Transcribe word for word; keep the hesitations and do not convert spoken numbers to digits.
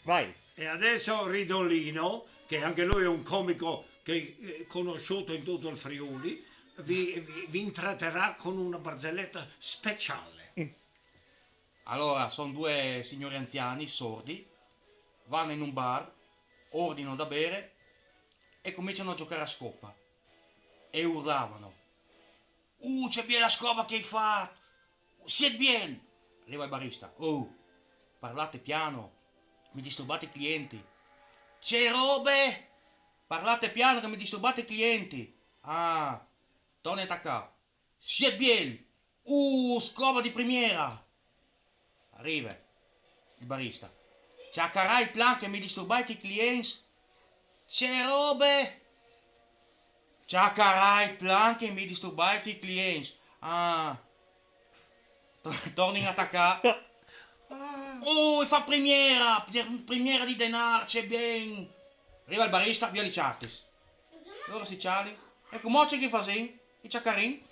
Vai. E adesso Ridolino, che anche lui è un comico che è conosciuto in tutto il Friuli, vi, vi, vi intratterà con una barzelletta speciale. Allora, sono due signori anziani, sordi, vanno in un bar, ordinano da bere e cominciano a giocare a scopa. E urlavano: "Uh, che bella scopa che hai fatto! Siete bien!" Arriva il barista: "Oh, parlate piano, mi disturbate i clienti." "Che robe! Parlate piano che mi disturbate i clienti!" "Ah, torna a attaccare." "Siete bien! Uh, scopa di primiera!" Arriva il barista: "Ciacarai plan che mi disturbate i clienti." "Che robe!" "Ciacarai plan che mi disturbate i clienti." "Ah, to- torna a attaccare." "Oh, fa primiera, pri- primiera di denaro, che bien!" Arriva il barista: "Via li ciartis." Loro si ciali: "E come c'è che fai? I ciacarin?"